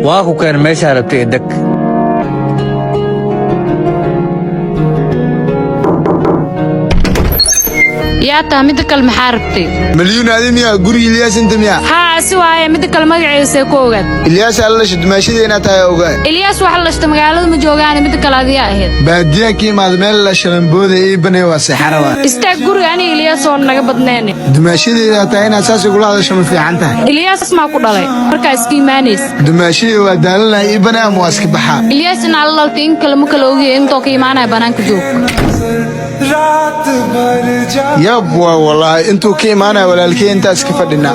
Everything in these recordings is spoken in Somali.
Waa ku keen meeshaa rabtay ee deg. Yaa taa? Midda kale maxaa rabtay? Malyuun, adi miyaa? Guriga Ilyaas inta miyaa? Haa, si waaye. Midda kale magaciisay ku ogaad? Ilyaas alla dhashay, dumaashadii inaad tahay ogaa. Ilyaas waxa la dhashta magaalada ma joogaane. Midda kale adiyaa ahayd? Baadiyaa ka imaada, meel la shalambooda ii banay, waa seexara waa. Istaag, guriga aniga Ilyaas oo naga badnayne. Dumaashadeeda tahay, inaad saas igula hadasho ma fiican tahay? Ilyaas maa ku dhalay markaa iska imaanaysa? Dumaashadii waa daalanaya, ii banay ama waa iska baxaa. Ilyaas inaa la dhaltay in kale ma kala ogiya, intoo ka imaanaya banaanka joog. Yab waa wallaahi, intuu ka imaanaya walaalkey intaa iska fadhinaa.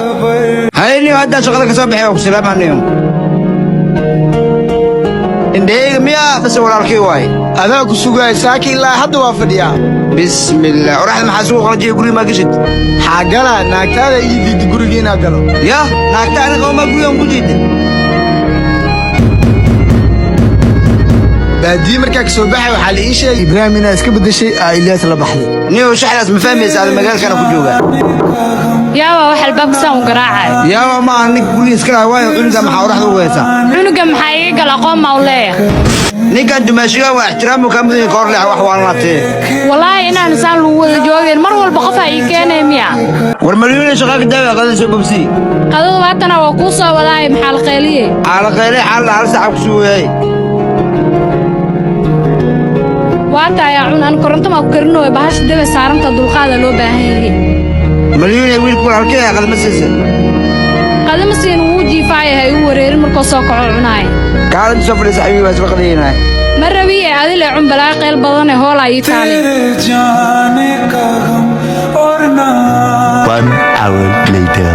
Hayniyo, haddaan shaqada ka soo baxay, waa ku salaamaanayo. Indhahayga miyaa base walaalkii waaye? Adaa ku sugaaya saaki, ilaa hadda waa fadhiyaa. Bismillah, oraxda maxaa sugu qalajiyay? Guriga maa geshid? Xaagala naagtaada ii diida guriga inaa galo. Yah, naagta ani qawmaa gurigan ku diiday? Baadiye markaa ka soo baxay waxaa la ii sheegay Ibraahim inaa iska beddeshay aa Ilyaas la baxday. Niyow, shaxdaas ma fahmaysa, ada magaalkana ku jooga. Yaabaa wax albaabka saan u garaacayo? Yaaba maaha, ninka guriga iska laha waayo. Cunuga maxaa oraxda ugu haysaa? Cunuga maxaa iga gala? Aqoon maa u leeyahay? Ninkan dumaashiga waa ixtiraamu kaa mudan, ka hor leex wax waan laatee. Wallaahi inaan saan lagu wada joogeen, mar walba qofaa ii keenaya miya? War malyuuna, shaqaa ka daawa, qadada soo bobsi. Qadada waatana, waa kuu soo wadaaye, maxaa la qeyliyey? Xaala qayle, xaala hal saaca ku sugayay. Waata ayaa cun, an koronto maa ku karinooya? Bahasha debe saaranta, dulqaada loo baahan yahay. Malyuuna, wiilku walaalkee qadama siisa? Qadama siin, wuu jiifaaya, ha igu wareerin, markoo soo kaco cunaaya. Kaalinta soo fadhiisa xabiibi, waa isla qadaynaya. Ma rabiye, adile cun, balaa qeyl badane hoolaa ii taali. One hour later.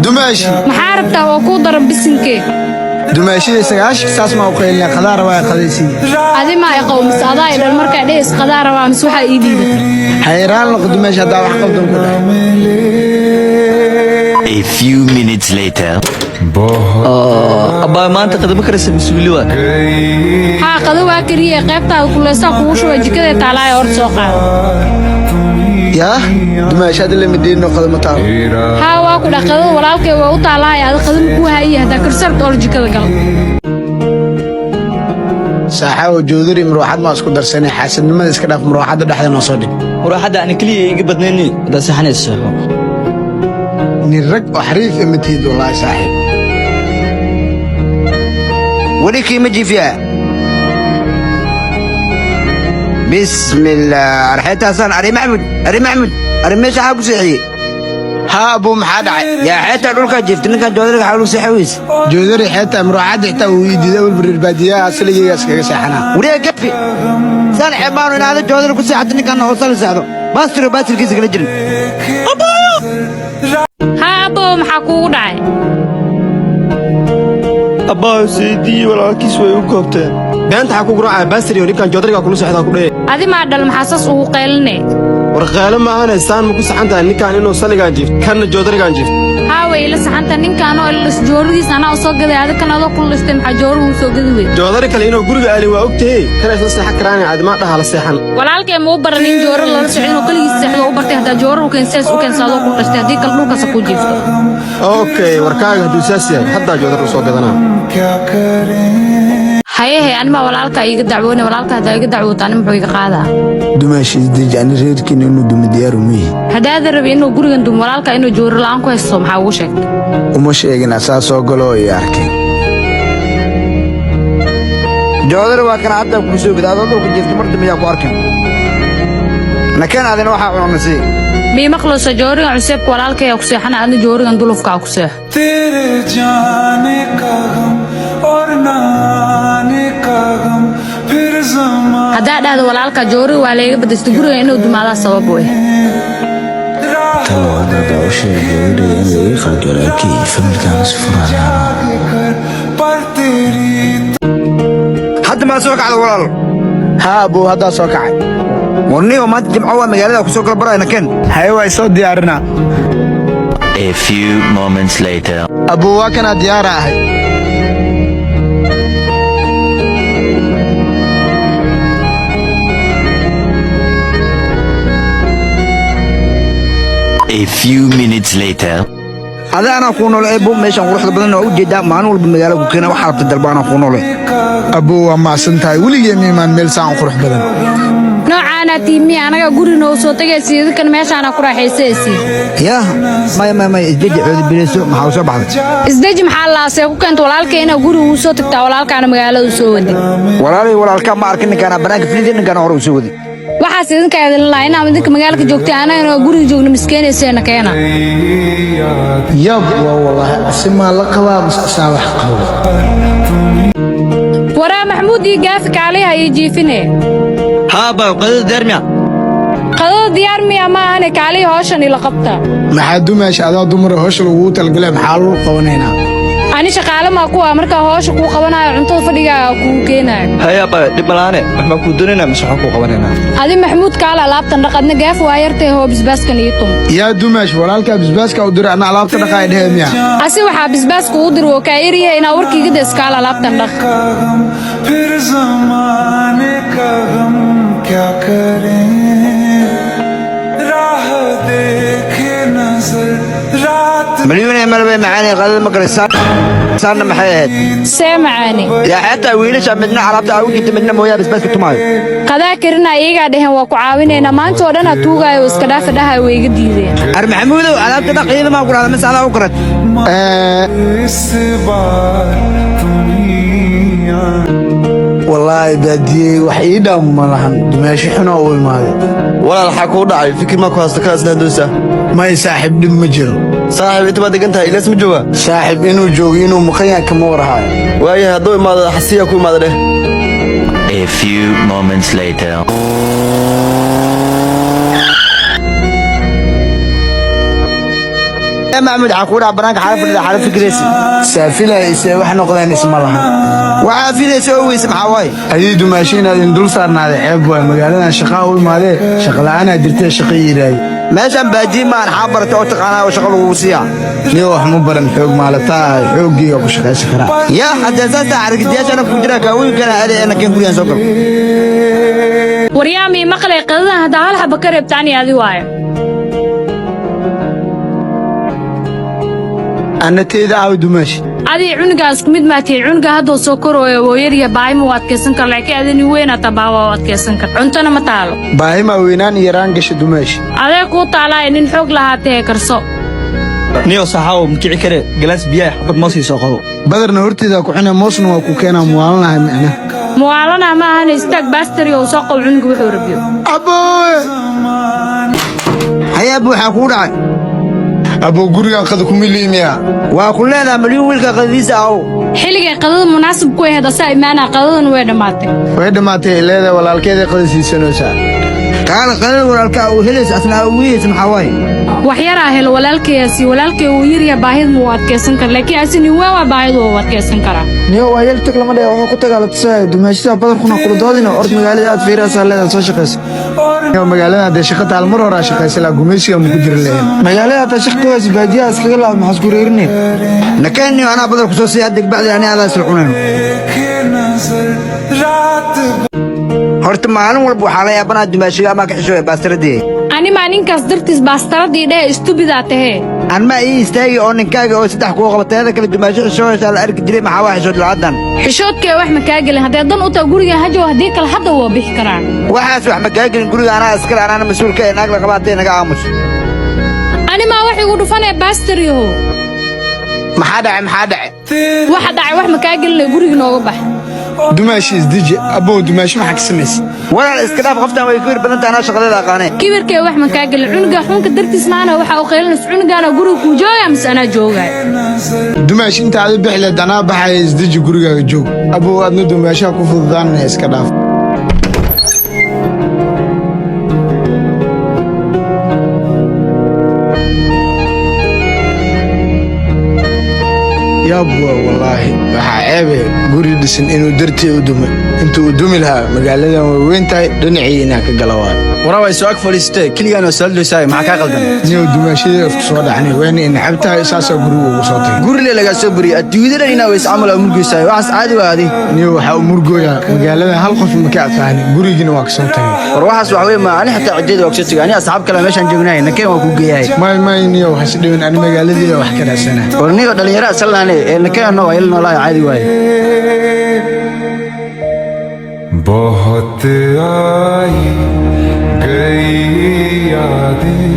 Dumaashi. Maxaa rabtaa? Waa kuu daran bisinkee. Dumaashadii 9 saas maa u qaylina, qadaa rabaa, qadaysiiya. Adi maa iqow mise adaa i dhal markaa dhehes qadaa rabaa mise waxaa ii dhiibatay? Hayraan noqo dumaashi, haddaa wax qaldan ku dhahay. A few minutes later. Abbaa, maanta qadama karaysa mas-uuli waa? Haa, qado waa kariye, qaybtaada kuleysaa kugu shubay, jikadee taalaaya, hor soo qaado. Yaa dumaashi, hadda lama diidno, qadama taalo. Haa, waa ku dhah, qadada walaalkay waa u taalaaya, adi qadama kuu haayiye, haddaa karsarta or jikada gal. Saaxaawo, joodari marwaxad maa isku darsanay? Xaasidnimada iska dhaaf, marwaxadda dhexda noo soo dhig. Muraaxadda ani keliya iga badnayni, haddaad seexanaysa seexo. Nin rag oo xariif ima tihid wallaahi saaxiib. Weli kiima jiifiyaa? Bismillah, arxeetaasaan ari Maxmud, ari Maxmud, ari meesha xaa ku seexiyey? Haa abuu, maxaa dhacay? Yaa xeetaa dhulkaa jiifta, ninkan joodariga xaa lagu seexay weyse? Joodari xeetaa marwaxadda xitaa wuu ii diiday, awal reer baadiyaha asligaygaas kaga seexanaa. Wariga gafi saan xeemaanu inaada joodari ku seexato, ninkan hoosa la seexdo, baastiro baastilkiisa kala jirin. Haa abbow, maxaa kuugu dhacay? Abbaa, seydii walaalkiis way u koobteen. Beenta xaa ku guraacaya baasiriyo, ninkan joodariga kula socdaa ku dheye. Adi maa dhal, maxaa saas ugu qayline? War qeelo maahane, saan ma ku saxan tahay ninkan inuu saligaan jiifto, kanna joodarigaan jiifto? Haa, way ila saxanta, ninkaanoo ila dhas joorigiis anaa u soo gaday, adi kan adoo kula dhashtay maxaa jooruhu soo gadi wey? Joodari kale inuu guriga aalin waa ogtahay, kana isla seexan karaan, caadimaa dhaha la seexan. Walaalkay ma u baran in jooro lala socdo, inuu keligiis seexdo u bartay. Haddaa jooro u keen sidaas u keensa adoo kula dhashtay, haddii kale dhulkaasa ku jiifto. Okay, warkaaga hadduu saas yahay, haddaa joodari u soo gadanaa. Hayehe, animaa walaalkaa iiga dacwoone? Walaalka haddaa iga dacwoota, ani muxuu iga qaadaa? Dumaashi isdeji, ani reerkiina inuu dumo diyaaru mihi. Haddaada rabi inuu gurigan dumo, walaalka inuu jooro la'aan ku haysto maxaa ugu sheegtay? Uma sheegin, asaa soo galo oo ii arkay. Joodari waa kana, hadda kuu soo gada, adoo dhulka jiifta mar dambe yaa ku arkin. Nakeen adina waxaa cunana sii. Mii maqlayso? Joorigan cuseebka walaalkaya ku seexana, adna joorigan dulufkaa ku seexo. तेरे जाने का गम और ना आने का गम फिर जमा Haddaa dhahdo walaalka jooriga waa layga badastay, guriga inuu dumaadaa sabab u eh. Talo, hadda haddaa u sheegay gabadhayda in laga qaado walaalkay, familkaan is furayaano. कर पर तेरी Hadda maa soo kacda, walaal? Haa abuu, haddaa soo kacay. Warniyo, maanta jimco waa, magaalada ku soo kala baraya, nakeen. Haye, waa soo diyaarinaa. A few moments later. Abuu, waa kanaa, diyaara ahay. A few minutes later. Ada anaa kuu noole eebo, meeshaan quruxda badan waa u jeedaa. Maalin walba magaalo ku keena, waxaa rabta dalba, anaa kuu noole. Abbo, waa macsan tahay. Weligee miimaan meel saan u qurux badan. Noocaanaa tiimiya anaga guri noo soo tagaysi, idinkan meeshaana ku raaxaysaysi. Yaa, maya maya maya, isdeji, coodi bileyso. Maxaa u soo baxday? Isdeji maxaa laasee ku keenta walaalkay inaa guri ugu soo tagtaa, walaalkaana magaalada u soo waday? Walaalay, walaalkaa ma arkin. Ninkaana banaanka filidi, ninkaana hore u soo waday. Waxaas idinka idin lahaa inaa idinka magaalka joogtay, anagana guriga joogno miskeenayseena keena. Yab waa wallaahi, asimaa la qabaa mase asaa wax qabo? Waraa Maxamuud iyo Gaafi, kaaliha iyo jiifine. Haa baa, qadada diyaar miya? Qadada diyaar miya ma ahane, kaalihi hawshan ila qabta. Maxaa dumaash, adaa dumara howsha lagugu talgalay, maxaa lagu qabanaynaa? Ani shaqaale maa kuwa markaa hawsha kuu qabanayo, cuntada fadhigaaga kugu keenaayo? Haya baa, dhib malaane. Wax maa kuu doonaynaa mise waxaan kuu qabanaynaa? Adi Maxamuud kaala alaabtan dhaq, adna Gaafi waa yartay, hoo bisbaaskan ii tum. Yaa dumaash, walaalkaa bisbaaska u diray, anna alaabta dhaqaay dhehe miya? Asi waxaa bisbaaska ugu dir oo kaa yaryahay inaa warkiiga des. Kaala alaabtan dhaq. का गम, फिर जमाने का गम क्या करें? राह देखे नजर रात Malyuun ee malabay macaanay, qadada ma karisa? Saanna maxay ahayd? See macaani? Yaa, xeetaa wiilasha midna alaabta aa u jirta, midna mooyaa bisbaaska tumaayo. Qadaa karina iyagaa dheheen waa ku caawinaynaa. Maanta oo dhan aa tuugaayo oo iska dhaafa dhahayo, way iga diideen. Ar Maxamuudow, alaabta dhaq iyada maa ku dhahda mise adaa u karat? इस बार तुम ही आना। Wallaahi baadiyey wax ii dhaam ma lahan, dumaasho xunaa u imaaday. Walaal, waxaa kuu dhacay? Fikir maa ku haysta kalaasna doonsa? May saaxiib, dhib ma jiro. Saaxiib, inta baad degan tahay, Ilyas ma jooga? Saaxiib, inuu joogo inuu maqan yahay kama warhayo. Waayahay, hadduu imaado xasiya ku imaada dheh. A few moments later. Yaa Maxamuud, waxaa kuu dhaca banaanka xaala fadhida, xaala fikiraysa? Saafilaya isee wax noqdeen isma lahan. Waxaa filaysa oo weyse maxaa waaye? Adii dumaasho inaad idin dul saarnaaday ceeb waay. Magaaladan shaqaa u imaadee, shaqa la'aanaa jirtee, shaqa yidhaahdi. Meeshaan baadiye maan, xaa barata oo taqaanaa oo shaqa lagugu siiyaa? Niyo, wax ma baran, xoog maalataa ahay, xooggeyga ku shaqaysan karaa. Yaa, haddee saastaa xarigadiyaashana ku jira kaawooyinkana aaday eena keen gurigaan soo galo. Waryaamii maqlay, qadadan haddaa hal xaba ka reebta ani adi waayo. Anna teyda aawi, dumaashi? Adii cunugaa isku mid maa tihiin. Cunuga hadduu soo korooyo woo yarya, baahima u adkaysan karo, laakiin adini weyn ataa baawa u adkaysan kar. Cuntona ma taalo. Baahimaa weynaan iyo yaraan gasha, dumaashi? Adee kuu taalaaya, nin xoog lahaatee karso. Niyo saxaawo, ma kici kare. Galaas biyaha, xabad moos ii soo qabo. Badarna horteeda ku xune, moosna waa ku keenaa, muwaalanahay micna. Muwaalanaa ma ahana, istaag baastari oo soo qabo cunuga wuxuu rabiyo. Aboowe! Hayaa, waxaa kugu dhacay? Aboo, gurigan qada kuma liimiya? Waa ku leedaha Malyuun, wiilka qadadiisa ahow. Xilligay qadada munaasib ku ahayd asaa imaanaa, qadadan way dhammaatay. Way dhammaatay leedahay, walaalkeeday qada siisanaysaa. Kaala qadada walaalkaa uu helaysa, asna aa ugu helaysa, maxaa waaye? Wax yaraa helo walaalkayaasi. Walaalkay uu yarya, baahida ma u adkaysan kara, laakiin asi nin weyn waa, baahida waa u adkaysan karaa. Niyo, waa yeel tag lama dhahe, wuxuu ku tagaa la tusaayo. Dumaashidaa badarkuna kula doodina, ord magaalada aad fiiraasaa leedahay, soo shaqayso. Niyo, magaalada haddee shaqa taal mar horaa shaqaysa laa, gumaysiga ma ku jiri lahayn. Magaalada hataa shaq ka wayso, baadiyaha iskaga laab, maxaa isku reerinay? Nakeen niyo, anaa badar ku soo siiya hadda bacdi, ani adaa isla cunayno. देखे नजर रात Horta maalin walba waxaa la yaabanaa dumaashiga amaa ka xishooya baastaradii. Ani maa ninkaas dartiis baastaradii dhehe? Istubidaa tahee. Anma ii istaagi oo ninkaaga oo saddex kuu qaba. Teeda kale, dumaasho xishooyaysaa la arki jiray, maxaa waa xishood la'aadan? Xishoodkee wax ma kaa gelin. Haddee dan u taha guriga hajow, haddii kale hadda waa bixi karaa. Waxaas wax ma kaa gelin. Guriga anaa iskale, anaana mas-uulka ee naag la qabaatay, naga aamus. Ani maa wax igu dhufanee baastaryahow? Maxaa dhacay? Maxaa dhacay? Waxa dhacay wax ma kaa gelinay, guriga nooga bax. Dumaashi isdeji abow. Dumaashi, maxaa ka samaysay? Walaal, iska dhaaf qoftan, way kibir badan tahay, anaa shaqadeeda aqaanee. Kibirkee wax ma kaa gelin. Cunuga xunka dartiis maana waxa uu qaylinaysa. Cunugaana guriga kuu joogaa mise anaa joogaya? Dumaashi, inta aad bixi leed anaa baxaya, isdeji, gurigaaga joog. Abow, adna dumaashaha ku fududaanaya, iska dhaaf. Yaab waa wallaahi, waxaa ceebe guri dhisan inuu dartii u dumay. Intuu u dumi lahaa magaaladan way weyn tahay, dhinacii inaa ka gala waay. Waraa way soo ag fadhiistee, keligaan waa soo hadlaysaay, maxaa kaa qaldan? Niyow, dumaashadii isku soo dhacnay, wayna inacab tahay, saasaa guriga ugu soo tagay. Gurile lagaa soo buriyay, adduunyada dhan inaa weys camal aa murgeysaay, waxaas caadi waa adi. Niyow, waxaa u murgooyaa magaaladan hal qof ma ka aqaanin, gurigiina waa ka soo tagay. War waxaas wax wey ma ani xitaa ciddeeda waa kusoo tegay, ani asxaab kale meeshaan joognahay, nakeen waa kuu geeyahay. May may niyow, has dhibin, ani magaaladeeda wax ka raadsanaa. War niyo dhalinyaro asalnaane ee nakeen no waa ila noolahay, caadi waaye. बहुत आई गई यादें,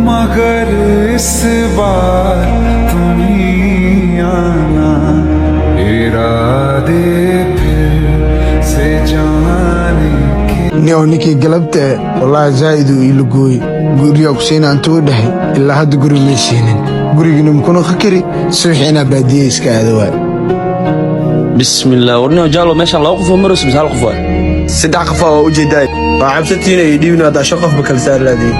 मगर इस बार तुम ही आना, इरादे फिर से जाने के। Niyow, ninkii galabta wallaahi zaa'id uu iila gooyey. Guriga ku siina intuu u dhahay, ilaa hadda guri may siinin, gurigina makuna kari, subaxii inaa baadiye iska aado waay. Bismillah, warniyo jaalo, meeshaan laba qof oo marayso mise hal qof waay? Saddex qof waa u jeedaa, waa cabsatiina iyo dhiibna, haddaa shan qofba kala saari laadiin.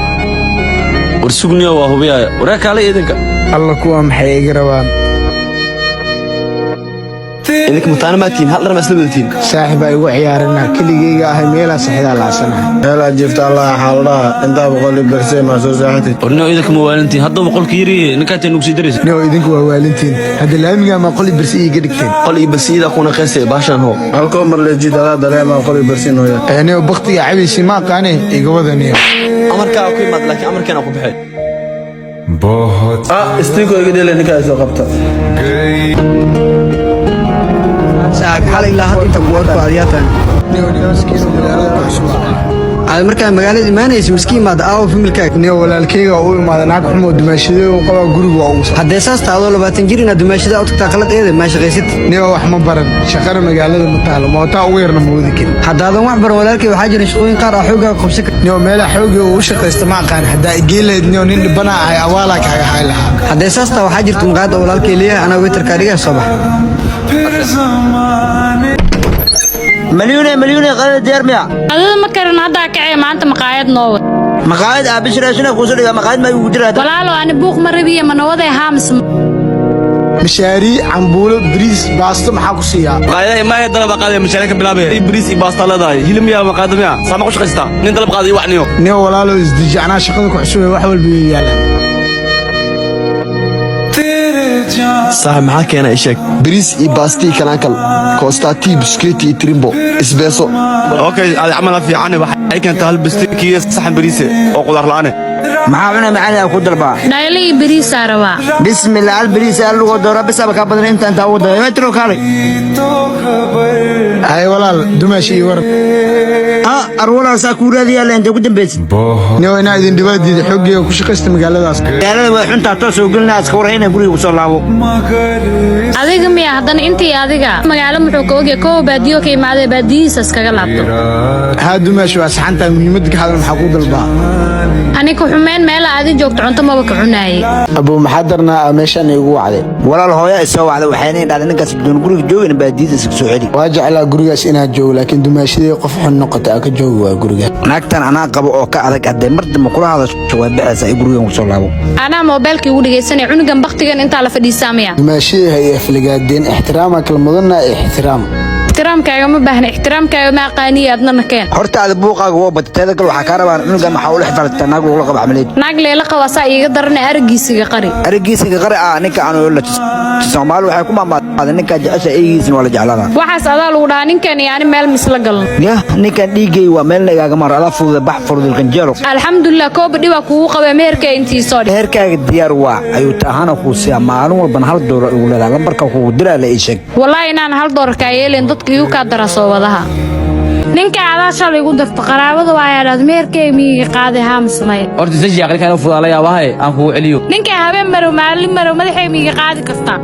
War sugniyo, waa hubiyaya. Waree kaale idinka. Alla, kuwa maxay iga rabaan? Idinka mataana maa tihiin? Hal dhar maa isla wadatiin? Saaxiib baa igu ciyaarina, keligeyga ahay, meelaa saxidaa laasanahay. Meelaa jiifta allah xaaladaha intaa boqol iyo bersee maa soo saaxatid. Warniyo, idinka ma waalintiin? Hadda boqolka yiri ninkaatay nugu sii daraysa. Niyow, idinku waa waalintiin, hadda laamigaa maa qoli bersi iiga dhigteen? Qol iyo barsiida kuna qeysay baashan hoo halkoo mar leejid adaa dareemaa qol iyo barsi nooya. Niyow, baktiga cabaysi ma aqaane, iga wada niyow. Amarkaa ku imaad, laakiin amarkeena ku baxay. बहुत ah istiiko iga dhele, ninkaa soo qabta. गई Saaxiib, xalay ilaa hadda inta kuwa ku adiyaatan. Niyow, niyoskiina magaalada ku cusub. Aad markaa magaalada imaanaysa miskiin maad aawo familkaaga? Niyow, walaalkeyga u imaada, naag xumoo dumaashadee uu qabaa, guriga waa ugu soo. Haddee saas taadoo 20 jir inaad dumaashada u tagtaa qalad eede maa shaqaysid. Niyow, wax ma baran, shaqana magaalada ma taalo, mootaa ugu yarna ma wadi karin. Haddaadan wax baran walaalkay, waxaa jira shaqooyin qaar ah xooggaaga qabsan kar. Niyow, meelaha xoogga uu u shaqaysta ma aqaan, haddaa igeen lahayd niyow, nin dhibanaa ahay, awaalaa kaaga hay lahaa. Haddee saas taa, waxaa jirta maqaayad oo walaalkay leeyahay, anaa waiterkaa dhigaa, soo bax. फिर जमाने Malyuune, malyuune, qadada diyaar miya? Qadada ma karin, haddaa kacee, maanta maqaayad noo wad. Maqaayad aabish raashina kuusoo dhigaa, maqaayad ma igu jira. Walaalo, ani buuq ma rabiye, ma nawaday haamis? Mishaari, cambuulo, bariis, baasto, maxaa ku siiyaa? Maqaayadaha imaaya dalab qaaday, mashaariin ka bilaabay, bariis iyo baasta leedahay, hilib miyaa, maqaayada miyaa saama ku shaqaystaa? Nin dalab qaaday wacniyo. Niyow walaalo, isdeji, anaa shaqada ku cusubay, wax walba way yaalaan. तेरे जान Saaxib, maxaa keena ii sheeg? Bariis iyo baastii, kalaankal, koostaatii, biskeeti iyo trimbo isbeeso. Okay, adi camal fiican, waxay keentaa hal bistikiyo saxan bariis oo qudaar la'aan. Maxaa cunay macaan ku dalbaa? Dhaylo iyo bariisaa rabaa. Bismillah, hal bariis hal lugoo doora bisaba kaa badan inta intaa ugu daba metro kaalay. तो खबर Hay walaal, dumaash iyo war. Ah, arwalaa saa kuu raadiyaa la intay ku dambaysid. बहुत Niyow, inaa idin dhibaadiida, xoggeyga ku shaqaysta magaaladaas. Magaalada way xuntaa, toos oo gelinaa, iska warhayna, guriga kusoo laabo. मगर इस Adiga miya haddana intii adiga magaalo muxuu ka ogyahay? Kow baadiyo ka imaadee, baadiyihiisa iskaga laabto. Haa dumaash, waa saxantahay, muhiimadda ka hadal, maxaa kuu dalbaa? Ani ku xumeyn, meela aadi joogto cunto maba ka cunaayey. Abuu, maxaa darnaa aa meeshaan iigu wacday? Walaal, hooya is soo wacday, waxayna dhahday ninkaas doon guriga joogin, baadiyada iska soo celi. Waa jeclaa gurigaas inaad joogo, laakiin dumaashadii qof xun noqota aa ka joogi waa guriga. Naagtan anaa qabo oo ka adag, haddee mar dambe kula hadasho way baxaysaa, ee gurigan kusoo laabo. Anaa moobeelkii ugu dhegaysanaya, cunugan baktigan intaa la fadhiisaa miya? Dumaashadii ha i aflagaadeen, ixtiraamaa kala mudanna, ixtiraam. Ixtiraamkaaga ma baahna, ixtiraamkaaga ma aqaaniya, adnana keen. Horta aada buuqaaga waa bata, teeda kale waxaa kaa rabaan cunugan maxaa ula xifaaltaa naag lagula qabo camaleed? Naag leela qaba saa iiga darana, araggiisiga qari. Arigiisiga qari ah, ninka aanu la Soomaali waxay ku maamaaday, ninka jecesha eygiisna waa la jeclaadaa. Waxaas adaa lagu dhahaa, ninkan iyo ani meel misla galno. Yah, ninkan dhiiggay waa meelna igaaga maro, adaa fududa, bax furudil qanjeelo. Alxamdulilah, kooba dhibaa kugu qabee, meherka intii soo dhig. Heerkaaga diyaar waa, ayuu taahana kuu siiyaa, maalin walbana $1 igu leedahay, lambarka kugu diraa la ii sheeg. Wallaahi inaan $1 kaa yeelin, dadka igu kaa dara soo wadaha. Ninka adaa shalay igu darto, qaraabada waa ayaa dhahda meherkay miyiga qaaday haamsamay. Horta saji aqli kaan fudaa la yaabahay, aan kugu celiyo. Ninka habeen marow, maalin marow, madaxay miyiga qaadi kartaa.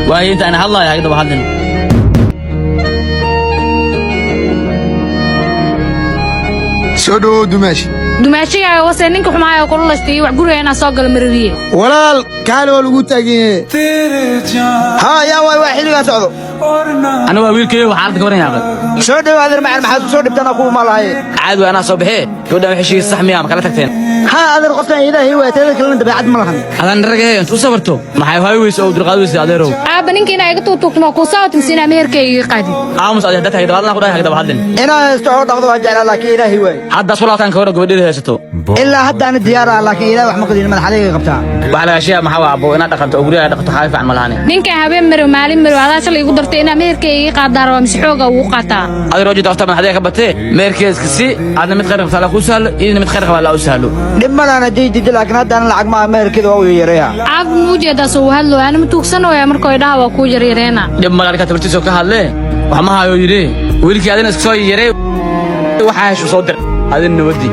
Waayo, inta aan hadlayo haga daba hadlin. Soo dhawow dumaashi. Dumaashigaaga wase, ninka xumaayo kula lashtay iyo wax guriga inaan soo galo marabiye. Walaal, kaali, waa lagu taagan yahay. तेरे जान Haa, yaa waay, waa xilligaa socdo. और ना Aniga waa wiilkayo, waxaa xaaladda ka waran yaaqay. Soo dhow, adeer macaan. Maxaad ku soo dhibtaan kuwa ma lahaye? Caadi waa, anaa soo baxee. Gabadhan waxay sheegaysa sax miyaa? Ma kala tagteen? Haa adeer, qoftan ilaahay waa, teeda kalena dabeecad ma lahan. Adaan ragahee intu u sabarto, maxay hay weyse oo dulqaad weyse, adeerow? Aabba, ninka inaa iga tuugtuugto ma kuusaawat mise inaa meherkayga iga qaadid? Aamus adi. Hadda tahay dabaadna ku dhahay hagdaba hadlin. Inaa haysto oo dhaqdo waa jeclaa, laakiin ilaahay waay. Hadda isku laabtaan ka waran, gabadheeda haysato? Ilaa hadda ani diyaar ah, laakiin ilaah wax ma qadin, madaxadayga qabtaa. Waxaa laga sheegaa maxaa waa, abo, inaad dhaqanto oo guryaha dhaqato xaafi fiican ma lahane. Ninkan habeen marow maalin marow adaa shalay igu dartay, inaa meherkayga iga qaadaa rabaa mise xooga ugu qaataa? Adeer, wajida horta madaxdayga ka batee, meherkeeda iska sii. Aadna mid khayr qabta alla kuu sahlo, idina mid khayr qaba alla u sahlo. Dhib ma lahan haddii diido, laakiin hadda ana lacag maaha, meherkeeda waa u yareeya. Aabba, ma ujeedaa soo hadlo? Ana ma tuugsanooya markoo idhaha waa kuu yaryareena. Dhib male, arkaa tabartiisoo ka hadlee wax ma hayo yidhi wiilkii. Adina iska soo yaree, waxaa heshu soo dir adina nabadii.